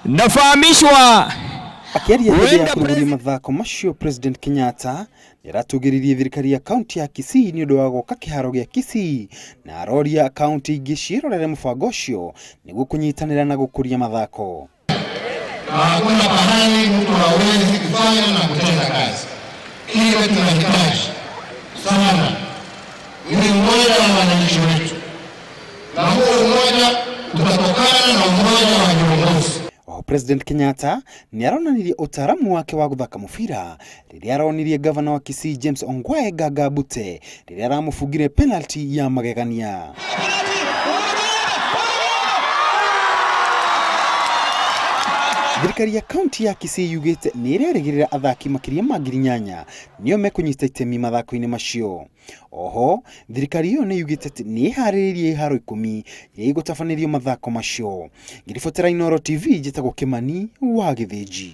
Nafahamishwa Akĩaria hĩndĩ ya kũrugũria mathako macio, President Kenyatta nĩaratũgĩririe thirikari ya kaunti ya Kisii nĩ ũndũ wa gwaka kĩharo gĩa Kisii na aroria kaunti ingĩ ciĩrorere mũbango ũcio nĩguo kũnyitanĩra na gũkũria mathako. Hakuna pahali mtu hawezi kufanya na kutenda kazi. Kile tunahitaji sana ni umoja wa wananchi wetu, na huo umoja utatokana na umoja wa viongozi. Oho President Kenyatta nĩaronanirie ũtaaramu wake wa gũthaka mũbira rĩrĩa aronirie gavana wa Kisii James Ongwae Gaga Bute rĩrĩa aramũbungire penalty ya magegania. Thirikari ya kaunti ya Kisii yugĩte nĩ ĩrerĩgĩrĩra athaki makĩria ma 8,000 nĩo mekũnyita itemi mathako-inĩ macio. Oho thirikari ĩyo nĩ yugĩte atĩ nĩ ĩharĩrĩirie iharo 10 iria igũtabanĩrio mathako macio. Ngĩribotera Inooro TV, njĩtagwo Kĩmani wa Gĩthĩnji.